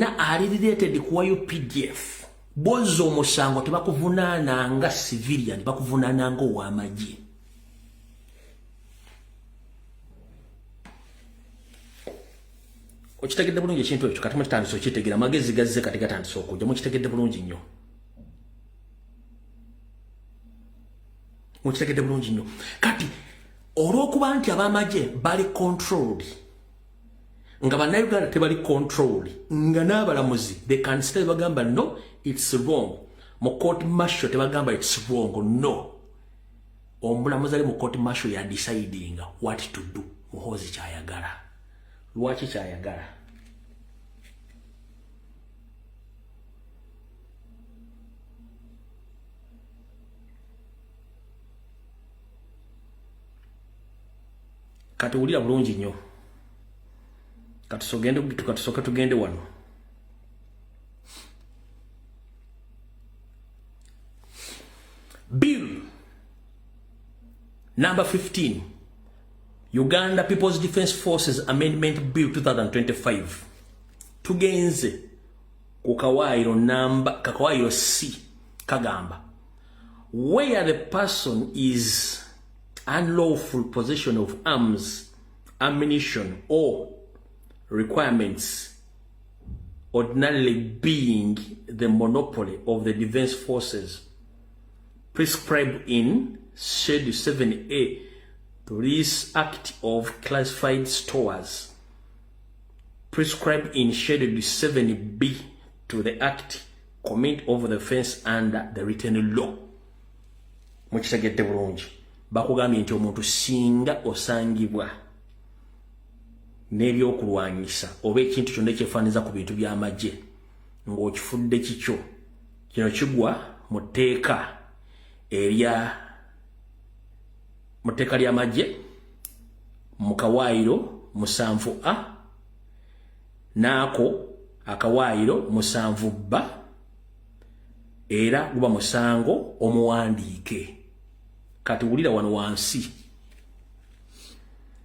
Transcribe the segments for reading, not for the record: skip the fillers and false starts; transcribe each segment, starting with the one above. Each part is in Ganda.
Ali related kuwa UPDF, bwozza omusango tebakuvunaana nga civilian, bakuvunaana nga ow'amagye. Okitegedde bulungi ekintu ekyo? Kati mukitandise okitegeera, amagezi gazze, kati gatandise okujja. Mukitegedde bulungi nnyo, mukitegedde bulungi nnyo. Kati olw'okuba nti ab'amagye bali controlled, nga bannayuganda tebali controlled, nga n'abalamuzi they can still bagamba, "No, it's wrong." Mu court martial tebagamba it's wrong, no. Omulamuzi ali mu court martial ya deciding what to do. Muhoozi kyayagala, lwaki kyayagala? Kati wulira bulungi nnyo. Katusooke tugende wano. Bill number 15, Uganda People's Defence Forces Amendment Bill 2025. Tugenze ku kawaayiro namba, kakawaayiro C, kagamba, where the person is unlawful possession of arms, ammunition or requirements ordinarily being the monopoly of the defense forces prescribed in Schedule 7A to this Act of classified stores prescribed in Schedule 7B to the Act commit over the offense under the written law. Mukitegedde bulungi? Bakugambye nti omuntu singa osangibwa n'ebyokulwanyisa oba ekintu kyonna ekyefaaniza ku bintu by'amagye ng'okifudde kikyo, kino kigwa mu tteeka erya mu tteeka ly'amagye mu kawaayiro 7A n'ako akawaayiro 7B, era guba musango omuwandiike. Kati wulira wano wansi,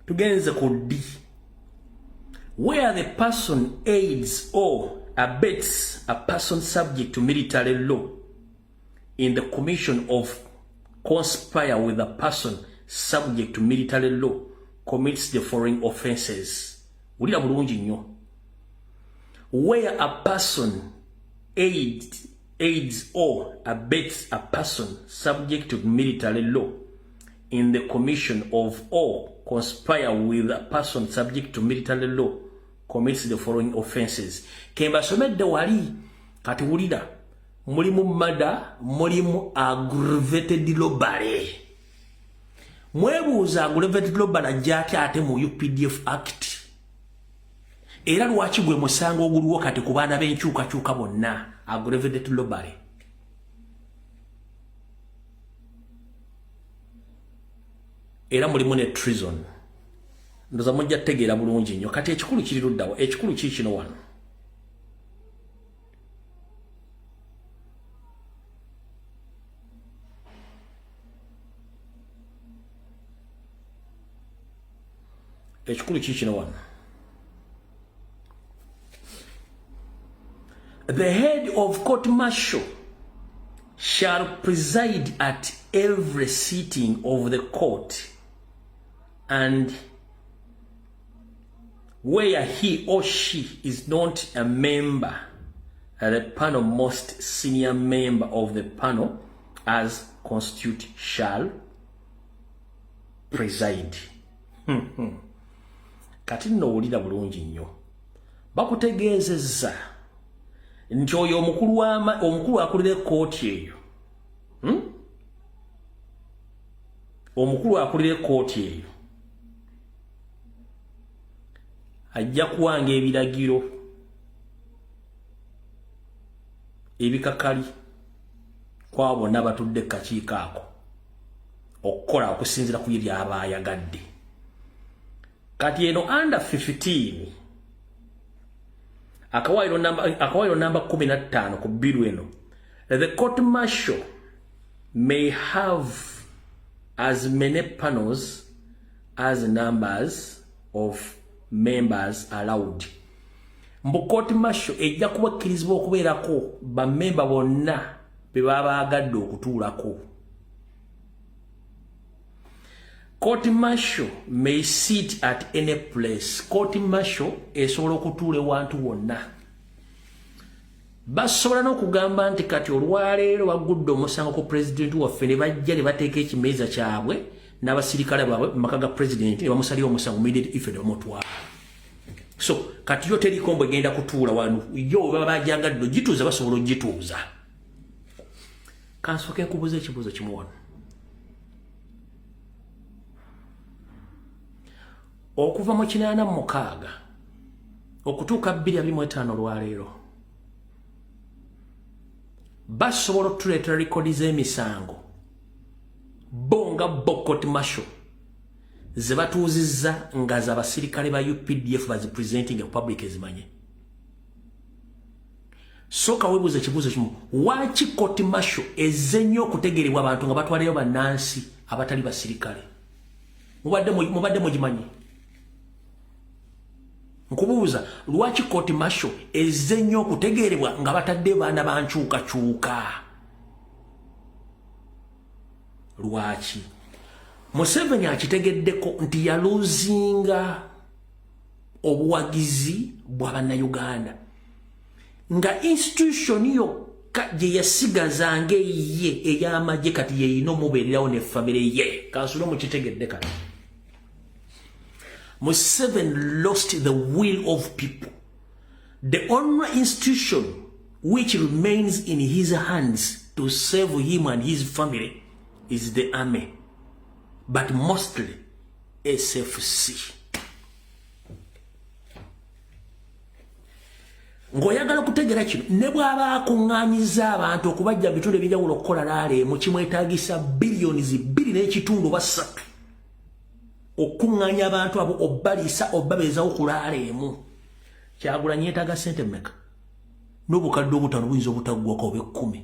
tugenze ku D, where the person aids or abets a person subject to military law in the commission of conspire with a person subject to military law commits the following offenses. Wulira bulungi nnyo, where a person aids or abets a person subject to military law in the commission of or conspire with a person subject to military law commits the following offenses. Kembasomedde wali. Kati wulira, mulimu murder, mulimu aggravated robbery. Mwebuuza, aggravated robbery ajja atya ate mu UPDF Act? Era lwaki gwe musango oguliwo kati ku baana b'enkyukakyuka bonna, aggravated robbery? Era mulimu ne treason. Ndoza mujja kutegeera bulungi nnyo. Kati ekikulu kiri luddawo? Ekikulu kii kino wano. Ekikulu kii kino wano. The head of court martial shall preside at every sitting of the court, and where he or she is not a member, the panel most senior member of the panel as constitute shall preside. Kati nno owulira bulungi nnyo, bakutegeezezza nti oyo omukulu akulira ekkooti eyo, Omukulu akulira ekkooti eyo ajja kuwanga ebiragiro ebikakali kwabo bonna batudde kakiiko ako okukola okusinziira ku ye byaba ayagadde. Kati eno under 15, akawaayiro namba 15 ku bill eno, the court martial may have as many panels as numbers of members allowed. Mbu court martial ejja kubakkirizibwa okubeerako bammemba bonna be baba baagadde okutuulako. Court martial may sit at any place. Court martial esobola okutuula ewantu wonna. Basobola n'okugamba nti kati olwaleero bagudde omusango ku pulezidenti waffe, ne bajja ne bateeka ekimeeza kyabwe n'abasirikale baabwe mu maka ga pulezidenti ne bamusalira omusango immediate effect ne bamutwala. So kati yo teriko mbu egenda kutuula wano, yo baba bajagadde ogituuza basobola ogituuza. Kansooke nkubuuza ekibuuzo kimu wano. Okuva mu 86 okutuuka 2025 olwaleero, basobola otuleetera likodi z'emisango bo nga bo court martial ze batuuzizza nga z'abasirikale ba UPDF bazipresenting public ezimanye? Sooka weebuuza ekibuuzo kimu: waaki court martial ezze nnyo okutegeerebwa abantu nga batwalayo bannansi abatali basirikale? Mubadde mugimanyi? Nkubuuza, lwaki court martial ezze nnyo okutegeerebwa nga batadde baana bankyukakyuka? Lwaki? Museveni akitegeddeko nti yaluzinga obuwagizi bwa bannayuganda, nga institution yokka gye yasigazanga eyiye ey'amagye kati yeyina omubeererawo ne famire ye. Kansule mukitegedde kati Museveni lost the will of people. The only institution which remains in his hands to save him and his family is the army, but mostly SFC. Ng'oyagala okutegeera kino, ne bw'aba akuŋŋaanyiza abantu okubajja mu bitundu ebyenjawulo okukola laala emu, kimwetaagisa biliyoni 2.5 oba 3 okuŋŋaanya abantu abo, obbaliisa, obbabeezawo ku laala emu. Kyagulanyi yeetaaga ssente mmeka? N'obukadde 5 buyinza obutaggwako, oba 10.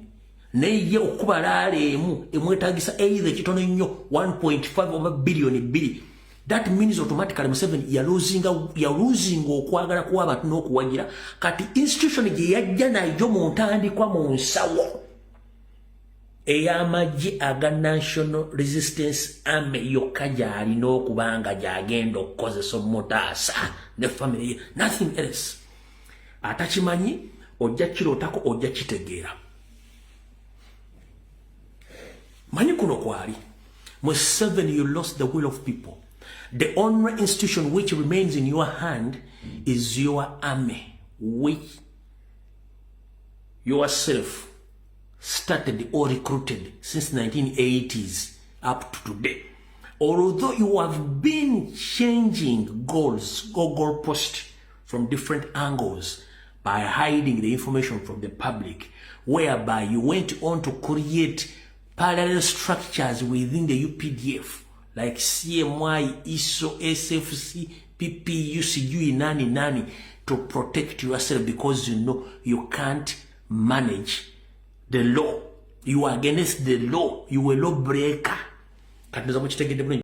Naye ye okuba laala emu emwetaagisa either ekitono ennyo 1.5 oba biliyoni 2. That means automatically Museveni yaluzinga okwagala kuwa abantu n'okuwagira. Kati institution gye yajja nayo mu ntandikwa mu nsawo ey'amagye aga National Resistance Army yokka gy'alina okuba nga gy'agenda okukozesa omutaasa ne family ye, nothing else. Atakimanyi ojja kirootako, ojja kitegeera. Manyi kuno kwali Museveni, you lost the will of people. The only institution which remains in your hand is your army, which yourself started or recruited since 1980s up to today. Although you have been changing goals, go goalpost from different angles by hiding the information from the public, whereby you went on to create parallel structures within the UPDF like CMI, ISO, SFC, PPU, sijui nani nani, to protect yourself because you know you can't manage the law. You are against the law. You were law breaker. Kati nza mukitegedde bulungi.